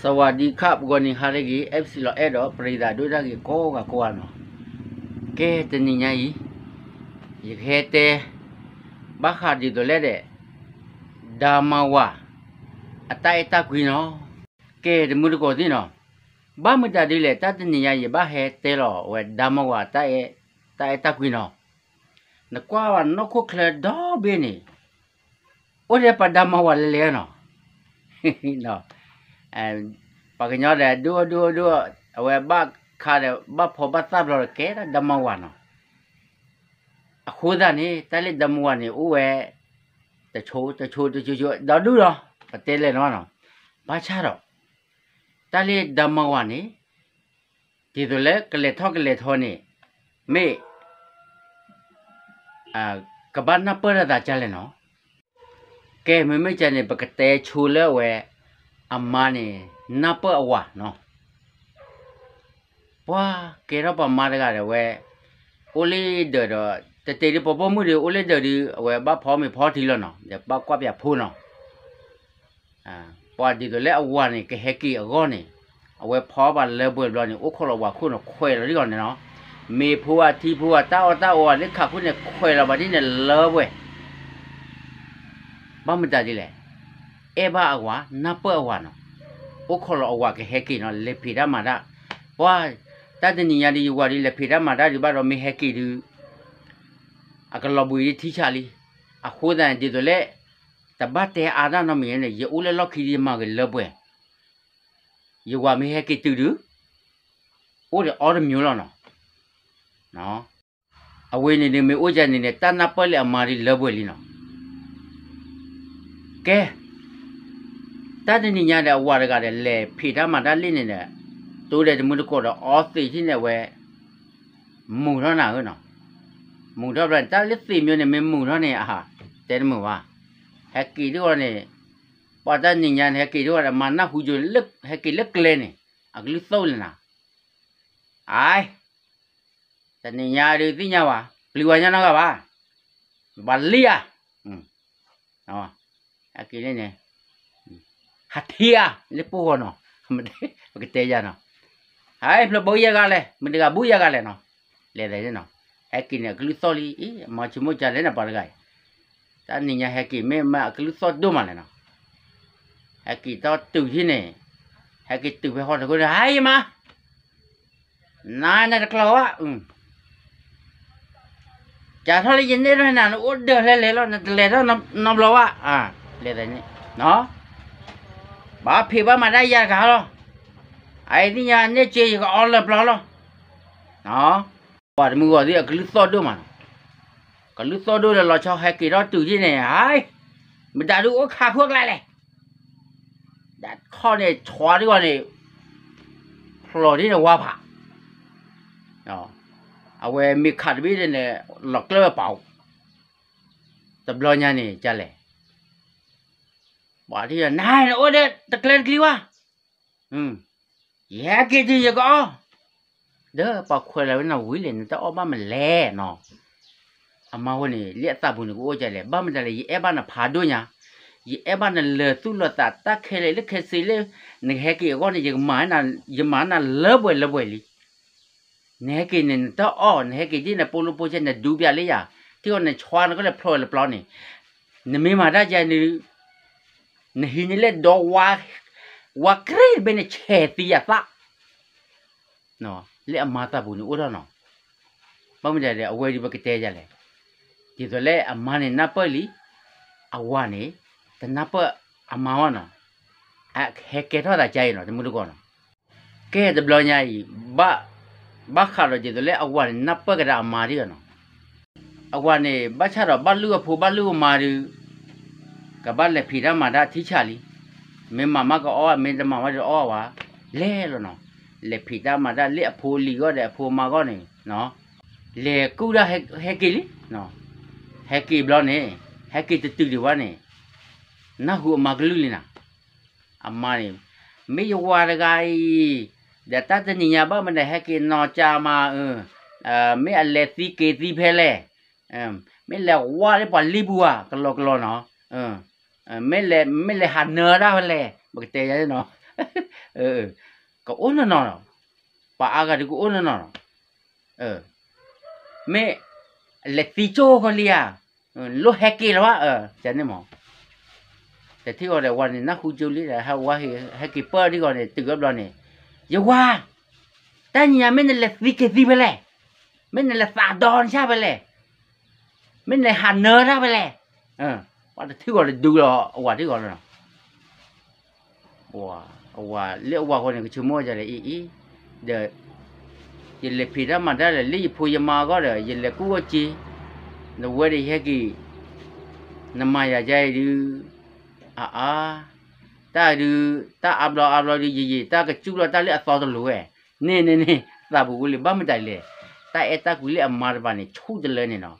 สวัสดีครับ ဂီၤနံၤဟါလၢအဂ့ၤ FC လီၤအဲၣ်ဒီး ပရံသးဒိၣ်တၢ်ဂ့ၤကိးဂၤကိးဂၤနီၤ, ကဲတနံၤညါအံၤ ယကဟဲတဲ ဘၣ်ဃးဒ်သိးလဲၣ်ဒီး ဒါမဝၤ အတၢ်အဲၣ်တၢ်ကွံနီၤ, ကဲတမုၢ်တကိးသ့ၣ်နီၤ, ဘၣ်မတၤဒ်လဲၣ် တၢ်တနံၤညါအံၤ ယဘၣ်ဟဲတဲလီၤဝဲ ဒါမဝၤ တၢ်အဲၣ်တၢ်ကွံနီၤ, နကွၢ်ဘၣ်နီၢ်ခိၣ်ချၢဒီဘ့ၣ်န့ၣ် အိၣ်ထဲပှၤဒါမဝၤလဲၤလဲၤနီၤ, ပှၤကညီဒီး ဒိၣ်ဒိၣ်ဒိၣ် အဝဲဘၣ်ခါဒီး ဘၣ်ဖီဘၣ်သၣ်ဘျီဒီး ကဲဒၣ်ဒါမဝၤနီၤ, အဃိသတးန့ၣ် တၢ်လၢဒါမဝၤန့ၣ် အိၣ်ဝဲ တဆိ တဆိ တဆိဆိ ဒီဒူၣ်ဒီး ပတဲလဲၤနီၤနီၤ, ဘၣ်ဆၣ်ဒီး တၢ်လၢဒါမဝၤန့ၣ် ဒ်သိးလၢကလဲၤထီၣ်ကလဲၤထီန့ၣ် မ့ၢ် ကဘၣ်နၢ်ပၢၢ်တၢ်သးကါလဲၣ်နီၤ, ကဲမ့မ့ၢ်ကန့ၣ် ပကတဲဆိလၢအဝဲ အမါန့ၣ် နၢ်ပၢၢ်အဝၤနီၤ, ပှၤကဲထီၣ်ပှၤမါတဂၤဒီးဝဲ အိၣ်လၢဒၢးဒီး တတဲဒ်ပှၤပိာ်မုၣ်ဒီး အိၣ်လၢဒၢးဒီး အဝဲဘၣ်ဖီမ့ၤဖီထံလီၤနီၤ ဒီးဘၣ်ကွၢ်ပၠးဖိနီၤ, ပှၤဒ်သိးလၢအဝၤန့ၣ် ကဟဲက့ၤအဂီၢ်န့ၣ် အဝဲဖီဘၣ်လၢပှဲၤဘျီန့ၣ် အိၣ်ခိးလီၤဝၤခိၣ်နီၤ ခွဲးလီၤဒ်ဂီၤန့ၣ်နီၤ, မ့ၤဖိဧါထံဖိဧါ တၢ်အီၣ်တၢ်အီဧါ လၢခးခိၣ်န့ၣ် ခွဲးလီၤဘၣ်ဒ်န့ၣ်လၢပှဲၤ ဘၣ်မတၤဒ်လဲၣ်, အဲၣ်ဘၣ်အဝၤ နၢ်ပၢၢ်အဝၤနီၤ, အိၣ်ခိးလီၤအဝၤကဟဲက့ၤနီၤ လဲၤဖံးတၢ်မၤတၢ်, ပှၤ တၢ်တနံၤညါဒီး ယဝၤဒီး လဲၤဖံးတၢ်မၤတၢ်ဒုးဘၣ်ဒီး မ့ၢ်ဟဲက့ၤဒုး အကလီၤဘှံးဒ်ထံဆးလံ, အဃိသတးန့ၣ် ဒ်သိးလၢ တဘၣ်တဲအါတၢ်နီတမံၤန့ၣ် ယအိၣ်လၢလီၢ်ခံဒီး ယမၤဂ့ၤလၢပှဲၤ, ယဝၤမ့ၢ်ဟဲက့ၤတုၤဒုး အိၣ်ဒီးအီတမံၤလီၤနီၤ, အဝဲန့ၣ်န့ၣ် မ့ၢ်အိၣ်ကန့ၣ်န့ၣ် တၢ်နၢ်ပၢၢ်လၢအမါဒ်လၢပှဲၤလံနီၤ, ကဲ တၢ်တနံၤညါဒီး အဝၤတဂၤဒီး လဲၤဖံးတၢ်မၤတၢ်လံန့ၣ်ဒီး တိဒီးတမုၢ်တကိးဒီး အီသံးထံၣ်န့ၣ်ဝဲ မုာ်ထီၣ်နၤဧၢနီၤ, မုာ်ထီၣ်ဘျီန့ၣ် တၢ်လၢသံးမၠိန့ၣ် မ့ၢ်မုာ်ထီၣ်န့ၣ် အဟး တဲတမုာ်ဘၣ်, ဟဲက့ၤဒ်အီၤန့ၣ် ပှၤတၢ်နံၤညါန့ၣ် ဟဲက့ၤဒ်အီၤဒီး မၤနၢ်ဟူကၠိလၢ ဟဲက့ၤလၢကျဲန့ၣ် အကလုၢ်သီၣ်လံနၤ, အ တနံၤညါဒုးသ့ၣ်ညါဘၣ် ပျံၤဝဲညါနီတဂၤဘၣ်, ဘၣ်လံဧါ, ဟဲက့ၤလၢန့ၣ် ဟးထံဧါ လၢပှိၢ်ဂီၤနီၤ, ပကတဲယၤနီၤ, ဟဲဖျၢၣ်ဘိယဲၢ်ဂၤလဲၣ် မုၢ်တဂၤဘိယဲၢ်ဂၤလဲၣ်နီၤ, လဲၤသးန့ၣ်နီၤ, ဟဲက့ၤန့ၣ် အကလုၢ်သီၣ်လံ အံၤ မၤဆိကမိၣ်ကလဲၣ်န့ၣ် ပှၤတဂၤအံၤ, တၢ်နံၤညါဟဲက့ၤမ့ၢ်မၤအကလုၢ်သီၣ်ဒိၣ်မးလဲၣ်နီၤ, ဟဲက့ၤတီတုၤထံၣ်န့ၣ်, ဟဲက့ၤတုၤဖဲဃီတခိၣ်န့ၣ် ဟါယမါ နၤနတကျီၤဘၣ်, ကးထီၣ်လၢယန့ၢ်ထီၣ်နၤ နအိၣ်ဒၢးလဲၤလဲၤလီၤ နတလဲၤထီၣ်နီတဘျီဘၣ်, လဲၤသးန့ၣ်, ဘၣ်ဖံးဘၣ်မၤတၢ်ယၤတဂၤလီၤ, အအံၤသ့ၣ်ညါန့ၢ်စ့ယကအီလၢပျီလီၤ, ပှၤတမုၢ်ဂီၤသ့ၣ်အကလုၢ်သီၣ်ဒိၣ်မးနီၤ, ကလုၢ်သီၣ်ဒိၣ်လၢလီၤဆီဟဲက့ၤထီၣ်တုၤထံၣ်န့ၣ်, ဟါ, မတၤဒုးအိၣ်ခးခိၣ်အကျါလဲၣ် ဒၣ်ခီၣ်န့ၣ် ဆွးဒ်ဂီၤန့ၣ် ဖျိးဒ်န့ၣ်ဝါဖး, အဝဲမ့ၢ်ခးတဘ့ၣ်န့ၣ် လီၤကျၢၢ်ဝဲပာ်အိၣ်, တဘျီညါန့ၣ် ကလဲၣ်, ပှၤထံၣ်နၤန့ၣ်အိၣ်ဒီးတကျဲတကျံဝါ, ယဟဲက့ၤတုၤယကအီၣ်, ဒီးပှၤခွဲးလီၤဝဲနၤဝံၤလဲၣ် နတအီၣ်ဘၣ်မလဲၣ်နီၤ အမါဃိန့ၣ် လၢအသးပူၤန့ၣ် ကအိၣ်ကလဲၣ် ဘၣ်မတၤလဲၣ် ယအဲၣ်ဘၣ်နဖးဒိၣ်ညါ, ယအဲၣ်ဘၣ်နလၢာ်သူၣ်လၢာ်သး တၢ်ခဲလၢာ်လၢခဲဆ့လၢ နကဟဲက့ၤအဂီၢ်န့ၣ် ယမၤနၤလၢပှဲၤလၢပှဲၤလံ. နဟဲက့ၤန့ၣ် နတအီၣ် နဟဲက့ၤဒ်နပိာ်လိပိာ်ဆဲး နဒူပၠးလၢယၤ, ထံၣ်အီၤနဆွါနကလဲၤဖျိးလၢပျီန့ၣ်, နမ့ၢ်မၤတၢ်ယၤန့ၣ် နဟံးန့ၢ်လၢဒီဝါ ဝါကရ့ၣ်တဘ့ၣ်န့ၣ် ဆဲးသံယၤသၣ် လၢအမါသးပူၤန့ၣ်အိၣ်ထီၣ်နီၤ, ဘၣ်မတၤဒီး အဝဲဒ်ပကတဲယၤလဲၣ်, ဒ်သိးလၢအမါန့ၣ်နၢ်ပၢၢ်လံ, အဝၤန့ၣ် တနၢ်ပၢၢ်အမါဘၣ်နီၤ, အဟဲကဲထီၣ်သးကါအံၤနီၤ တမုၢ်တကိးနီၤ, ကဲတဘျီညါအံၤ ဘၣ်ဃးဒီးဒ်သိးလၢအဝၤန့ၣ် နၢ်ပၢၢ်ကဒါအမါဒ်အံၤနီၤ အဝၤန့ၣ် ဘၣ်ဆၣ်ဒီးဘၣ်လုၢ်အဖိဘၣ်လုၢ်အမါဒီး ကဘၣ်လဲၤဖံးတၢ်မၤတၢ်ထံဆးလံ, မ့ၢ်မၤမးကအီၣ် မ့ၢ်တမၤမးဒီးအီၣ်ဝဲ, လဲၤလီၤနီၤ, လဲၤဖံးတၢ်မၤတၢ်လၢအဖိအလံၤဂီၢ်ဒီးအဖိအမါဂီၢ်န့ၣ်, လဲၤကူၣ်ဒၣ်ဟဲက့ၤလံ, ဟဲက့ၤဘျီန့ၣ်, ဟဲက့ၤတတုၤဒံးဘၣ်န့ၣ်, နၢ်ဟူအမါကလုၢ်လံနၤ အမါန့ၣ်, မ့ၢ်ယဝၤတဂၤအံၤ, ဒီးတၢ်တနံၤညါဘၣ်မနုၤဟဲက့ၤနီၤကၠးမး, မ့ၢ်အလဲၤသံက့ၤသံဖဲလဲၣ်, မ့ၢ်လဲၤဝါလၢပှၤလံၢ်ပူၤဧါ ကလီကလီနီၤ, မ့ၢ်လဲၤဟးနၢတၢ်ဖဲလဲၣ် ပကတဲယၤနီၤ, ကအိၣ်နီၢ်နီၢ်လီၤ, ပှၤအါဂၤဒုးကအိၣ်နီၢ်နီၢ်လီၤ, မ့ၢ်လဲၤသံကၠိၣ်ဃီလံဧါ, လိၣ်ဟဲက့ၤလီၤဘၣ်, န့ၣ်မး, တထံၣ်ဃီဒီး ဝၤန့ၣ်နၢ်ဟူကၠိလံဒီး ဟဲဝါဟဲက့ၤပၢၢ်ထံၣ်ဃီန့ၣ် တုၤအဘျီန့ၣ်, ယဝၤ, တၢ်နံၤညါမ့ၢ်နလဲၤသံက့ၤသံဖဲလဲၣ်, မ့ၢ်နလဲၤသးဒီနဆၣ်ဖဲလဲၣ်, မ့ၢ်နလဲၤဟးနၢတၢ်ဖဲလဲၣ်, ပှၤတထံၣ်ဃီဒီးဒုးလီၤအဝၤထံၣ်ဃီလီၤနီၤ အဝၤလၢအဝၤဃီန့ၣ် ကဆိကမိၣ်ဒ်လဲၣ်အံၤအံၤ, ဒီး ယလဲၤဖံးတၢ်မၤတၢ်ဒီး လၢယဖိယမါအဂီၢ်ဒီး ယလဲၤကူၣ်အီၣ်က့ၤ, နဝဲဒီးယဟဲက့ၤ, နမၤယၤယါအံၤဒုး, အအါ, တၢ်ဒုး, တၢ်အါဘျီအါဘျီဒုး ယယံာ် တၢ်ကစူၣ်လီၤတၢ်လၢအသီတလိၤဝဲ, န့ၣ်န့ၣ်န့ၣ် သးပူၤဝံၤလံ ဘၣ်မတၤလဲၣ်, တၢ်အဲၣ်တၢ်ကွံလၢအမါတပၤန့ၣ် ဆူၣ်တလၢန့ၣ်နီၤ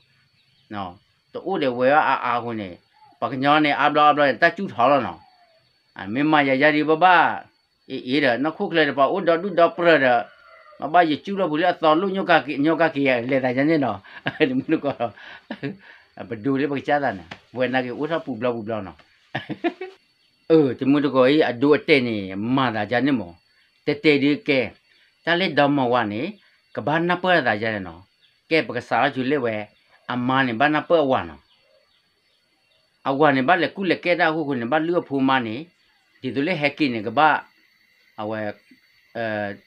တအိၣ်ဒီးဝဲအါအါအဃိန့ၣ်, ပှၤကညီန့ၣ် အါဘျီအါဘျီန့ၣ် တၢ်စူၣ်ထီၣ်လီၤနီၤ, မ့ၢ်မၤယၤယါဒံးဘၣ်ဘၣ်, အ့ၣ်အ့ၣ်ဒီး နီၢ်ခိၣ်ချၢဒီး ပှၤအိၣ်ဒီဒူၣ်ဒီပြၢၤဒီး, မ့ၢ်ဘၣ်ယစူၣ်လီၤပူၤလၢအသီလိၣ်ညိၣ်ကါက့ၤယၤ လဲၤသးယါန့ၣ်နီၤ, တမုၢ်တကိး, ပဒိလၢပကစၢ်သးန့ၣ် ပဝဲနာ်က့ၤအိၣ်ထီၣ်ပူၤဘျီပူၤဘျီနီၤ အၢ တမုၢ်တကိးအံၤ အဒိအတဲာ်န့ၣ် မၤသးယါန့ၣ်မး, တဲတဲဒုးကဲ, တၢ်လၢဒီမါဝၤန့ၣ် ကဘၣ်နၢ်ပၢၢ်သးယါန့ၣ်နီၤ, ကဲပကစးထီၣ်ဆူလၢဝဲ, အမါန့ၣ်ဘၣ်နၢ်ပၢၢ်အဝၤနီၤ, အဝၤန့ၣ်ဘၣ်လဲၤကူၣ်လဲၤကဲတၢ်အဃိဃိန့ၣ် ဘၣ်လုၢ်အဖိမါန့ၣ်, ဒ်သိးလၢဟဲက့ၤန့ၣ် ကဘၣ်, အဝဲ,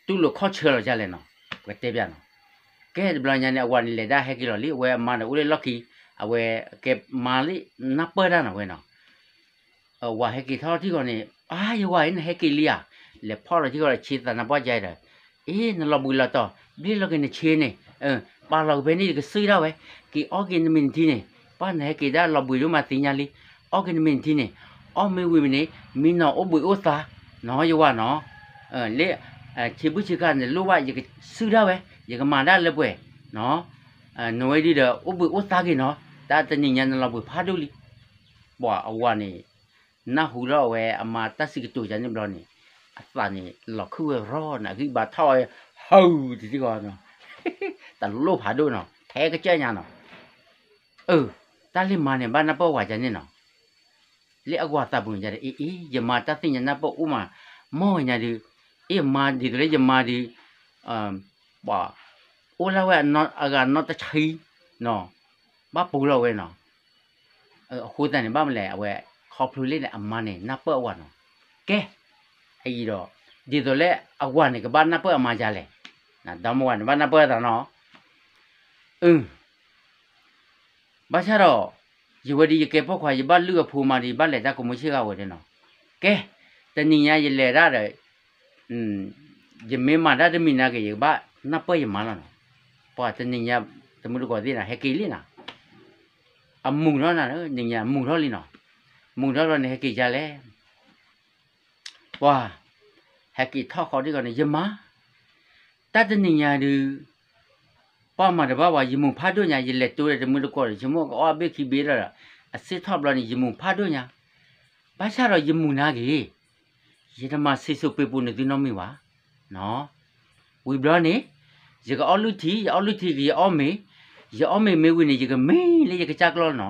တူၢ်လိာ်ခီၣ်ဆၢလီၤယါလဲၣ်နီၤ, ပကတဲပျးနီၤ, ကဲတဘျီညါန့ၣ် အဝၤန့ၣ်လဲၤဒၣ်ဟဲက့ၤလီၤလံ အဝဲအမါန့ၣ်အိၣ်လၢလီၢ်ခံ, အဝဲကဲမါလၢနၢ်ပၢၢ်တၢ်နီၤဝဲနီၤ အဝၤဟဲက့ၤထီၣ်ထံၣ်ဃီန့ၣ် အါ ယဝၤအံၤ နဟဲက့ၤလံဧါ, လဲၤဖီၣ်လီၤထံၣ်ဃီဒီး ဆ့သးနါပှၢ်ယါဒီး, အ့ နလီၤဘှံးလီၤတီၤ ဘျ့လီၤက့ၤနဆ့န့ၣ်, ပာ်လီၤကဖဲန့ၣ် ယကစံၣ်ဒၣ်ဝဲ, က့ၤအီၣ်က့ၤနမ့ၤနထံန့ၣ်, ပှၢ်နဟဲက့ၤဒၣ်လီၤဘှံးဒိၣ်မးသ့ၣ်ညါလံ, အီၣ်က့ၤနမ့ၤနထံန့ၣ်, အီၣ်မ့ၢ်ဝံၤမ့ၢ်န့ၣ် မံနီၤအိၣ်ဘှံးအိၣ်သါ, နီၤယဝၤနီၤ, လၢ, ဆ့ဘုၣ်ဆ့ကၤနလိၣ်ဘၣ် ယကစံၣ်ဒၣ်ဝဲ, ယကမၤဒၣ်လၢပှဲၤ, နီၤ, နဝဲဒုဒီး အိၣ်ဘှံးအိၣ်သါက့ၤနီၤ, တၢ်တနံၤညါနလီၤဘှံးဖးဒိၣ်လံ, ပှၤအဝၤန့ၣ် နၢ်ဟူထီၣ်အဝဲအမါတၢ်စံးကတိၤယါန့ၣ်ဘျီန့ၣ်, အသးန့ၣ်လီၤခုၣ်ဝဲရီနီၤ အဂံၢ်ဘါထီၣ်ဝဲ, ဟၢ, တထံၣ်ဃီ, တလိၣ်ဖးဒိၣ်နီၤ ထဲကစၢၢ်ညါနီၤ, အၢ, တၢ်လၢမါန့ၣ် ဘၣ်နၢ်ပၢၢ်ဝၤယါန့ၣ်နီၤ, လၢအဝၤသးပူၤန့ၣ်ယါဒီး အ့အ့ ယမါတၢ်သ့ၣ်ညါနၢ်ပၢၢ်အိၣ်မး, မ်ယညါဒုး, အ့မါဒ်သိးလၢယမါဒုး, ပှၤ, အိၣ်လၢဝဲအဂၤနီတဆံ, နီၤ, ဘၣ်ပူၤလီၤဝဲနီၤ အဃိသတးန့ၣ် ဘၣ်မနုၤလဲၣ် အဝဲခီဖျိလၢန့ၣ် အမါန့ၣ် နၢ်ပၢၢ်အဝၤနီၤ, ကဲ, အအံၤဒီး, ဒ်သိးလၢအဝၤန့ၣ် ကဘၣ်နၢ်ပၢၢ်အမါယါလဲၣ်, ဒီမါဝၤန့ၣ် ဘၣ်နၢ်ပၢၢ်သးနီၤ, အၢ ဘၣ်ဆၣ်ဒီး, ယဝဲဒ်ယကဲပိာ်ခွါ ယဘၣ်လုၢ်အဖိမါဒီး ယဘၣ်လဲၤတၢ်ကိးမုၢ်ဆ့ၣ်ဂၤဝဲဒၣ်နီၤ, ကဲ, တနံၤညါယလဲၤဒၣ်ဒီး, ယမ့ၢ်မၤတၢ်တမံၤနာ်က့ၤ ယကဘၣ်နၢ်ပၢၢ်ယမါလီၤနီၤ, ပှၤတနံၤညါ, တမုၢ်တကိးသ့ၣ်နီၤ ဟဲက့ၤလံနီၤ, အမုာ်ထီၣ်နၤ, နံၤညါမုာ်ထီၣ်လံနီၤ, မုာ်ထီၣ်လီၤန့ၣ် ဟဲက့ၤယါလဲၣ် ပှၤ, ဟဲက့ၤထီၣ်ဃီဒ်ဂီၤန့ၣ် ယမါ, တၢ်တနံၤညါဒုး, ပှၤမၤတဘၣ်ဝဲ ယမုာ်ဖးဒိၣ်ညါ ယလဲၤတိဒီးတမုၢ်တကိးဒီး ယဆိကမိၣ်ကအီၣ်အဘ့ၣ်ခံဘ့ၣ်ဒီး, အစ့ၢ်ထီၣ်ဘျီန့ၣ် ယမုာ်ဖးဒိၣ်ညါ, ဘၣ်ဆၣ်ဒီးယမုာ်နာ်က့ၤ, ယတမၤစံၣ်စိၤပ့ၤပူၤန့ၢ်သုနီတမံၤဘၣ် ဝံၤဘျီန့ၣ်, ယကအီၣ်လုၢ်ထံ ယအီၣ်လုၢ်ထံက့ၤယအီၣ်မ့ၤ, ယအီၣ်မ့ၤမ့ၢ်ဝံၤန့ၣ် ယကမံလၢယကစၢ်ကျီလီၤနီ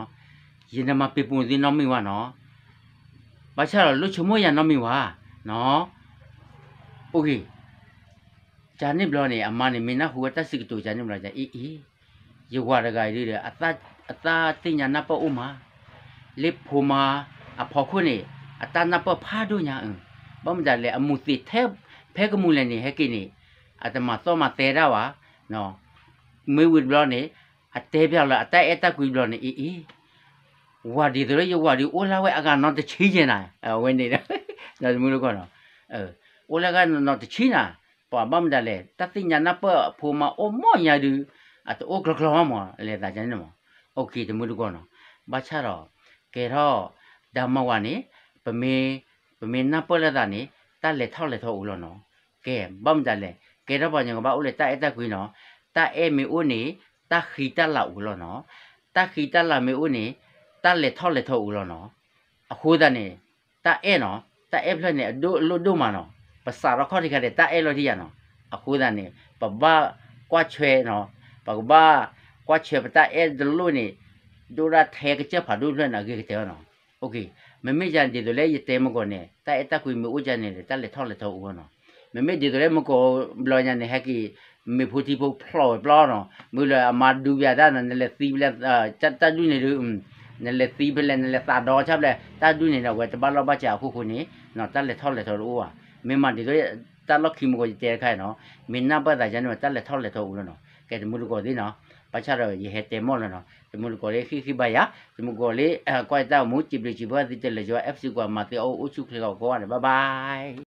ၤ, ယနမၤပ့ၤပူၤန့ၢ်သုနီတမံၤဘၣ်နီၤ, ဘၣ်ဆၣ်ဒီးလိၣ်ဆိကမိၣ်ယၤနီတမံၤဘၣ်, အိၣ်ဂ့ၤ, ကန့ၣ်ဘျီန့ၣ် အမါန့ၣ် မ့ၢ်နၢ်ဟူဝဲတၢ်စံးကတိၤကန့ၣ်ဘျီ အ့ၣ်အ့ၣ်, ယဝၤတဂၤအံၤဒုဒီး အတၢ်သ့ၣ်ညါနၢ်ပၢၢ်အိၣ်မး, လၢဖိမါအဖီခိၣ်န့ၣ် အတၢ်နၢ်ပၢၢ်ဖးဒိၣ်ညါ, ဘၣ်မတၤလဲၣ် အမူၤသ့ၣ်ထဲဖဲကမူၤလဲၣ်န့ၣ် ဟဲက့ၤန့ၣ်, အတမၤသီၣ်မၤသဲဒၣ်ဘၣ်, မ့ၢ်ဝံၤတဘျီန့ၣ်, အတဲပျးလၢအတၢ်အဲၣ်တၢ်ကွံဘျီန့ၣ် အ့ၣ်အ့ၣ်, ဝၤဒ်သိးလၢယဝၤဒုးအိၣ်လၢဝဲအဂၤနီတဆံယဲၢ်နၤ, အဝဲန့ၣ်, တမုၢ်တကိးနီၤ, အိၣ်လၢဂၤနီတဆံနၤ, ပှၤဘၣ်မတၤလဲၣ် တၢ်သ့ၣ်ညါနၢ်ပၢၢ်အဖိမါအိၣ်မီၢ်ညါဒုး, အတအိၣ်ကျီကျီမးမး လဲၤသးန့ၣ်မး, အိၣ်က့ၤ တမုၢ်တကိးနီၤ, ဘၣ်ဆၣ်ဒီး, ကဲထီၣ်, ဒီမါဝၤန့ၣ်, ပမ့ၢ်နၢ်ပၢၢ်လိာ်သးန့ၣ်, တၢ်လဲၤထီၣ်လဲၤထီအိၣ်လီၤနီၤ, ကဲ, ဘၣ်မတၤလဲၣ်, ကဲထီၣ်ပှၤကညီကဘၣ်အိၣ်လၢတၢ်အဲၣ်တၢ်ကွံနီၤ, တၢ်အဲၣ်မ့ၢ်အိၣ်န့ၣ်, တၢ်ဃံတၢ်လၤအိၣ်လီၤနီၤ, တၢ်ဃံတၢ်လၤမ့ၢ်အိၣ်န့ၣ်, တၢ်လဲၤထီၣ်လဲၤထီအိၣ်လီၤနီၤ, အဃိသတးန့ၣ်, တၢ်အဲၣ်နီၤ, တၢ်အဲၣ်ဖျၢၣ်န့ၣ် အဒိၣ်အလိၣ်ဒိၣ်မးနီၤ, ပစးထီၣ်ခီၣ်ထံးခါဒီး တၢ်အဲၣ်လီၤတံၢ်ယၤနီၤ, အဃိသတးန့ၣ် ပဘၣ်ကွၢ်ဆွဲနီၤ, ပကဘၣ်ကွၢ်ဆွဲပတၢ်အဲၣ်တလိၣ်န့ၣ်, ဒိၣ်ဒၣ်ထဲကစၢၢ်ဖးဒိၣ်တဖျၢၣ်န့ၣ် အဂ့ၤကတၢၢ်နီၤ, အိၣ်က့ၤ, မ့မ့ၢ်ယၤဒ်သိးလၢယတဲမုၢ်ကီၢ်န့ၣ် တၢ်အဲၣ်တၢ်ကွံမ့ၢ်အိၣ်ဒ်န့ၣ်ဒီး တၢ်လဲၤထီၣ်လဲၤထီအိၣ်နီၤ. မ့မ့ၢ်ဒ်သိးလၢမုၢ်ကီၢ်ဘျီညါန့ၣ် ဟဲက့ၤ မ့ၢ်ဖိထံဖိဖျိးဝဲဘျီနီၤ, မ့ၢ်လၢအမၤဒူပယၤတၢ်နီၤ, နလဲၤသံဖဲလဲၣ် တၢ်ဒုးန့ၣ်ဒုး နလဲၤသံဖဲလဲၣ် နလဲၤသးဒီဆၣ်ဖဲလဲၣ် တၢ်ဒုးန့ၣ်ဒီး အဝဲတဘၣ်လီၢ်ဘၣ်စးအခိၣ်ဃိန့ၣ် တၢ်လဲၤထီၣ်လဲၤထီတအိၣ်ဘၣ်. မ့ၢ်မးဒ်သိး တၢ်လီၢ်ခံမုၢ်ကီၢ်ယတဲတခါနီၤ, မ့ၢ်နၢ်ပၢၢ်သးယါန့ၣ် တၢ်လဲၤထီၣ်လဲၤထီအိၣ်လီၤနီၤ. ကဲတမူတကိးသ့ၣ်နီၤ, ဘၣ်ဆၣ်ဒီးယဟဲတဲမီၢ်လီၤနီၤ, တမူတကိးလၢဃ့ၢ်ဃ့ၢ်ဘါယၤ, တမူတကိးလၢ ကွၢ်ယတၢ်အိၣ်မူ စံးဘျုးစံးဖှိၣ်သုတလၢာ်ယွၤ FC ကွၢ်မၤသ့အအိၣ် အိၣ်ဆူၣ်ချ့ကိးဂၤဒဲး bye bye.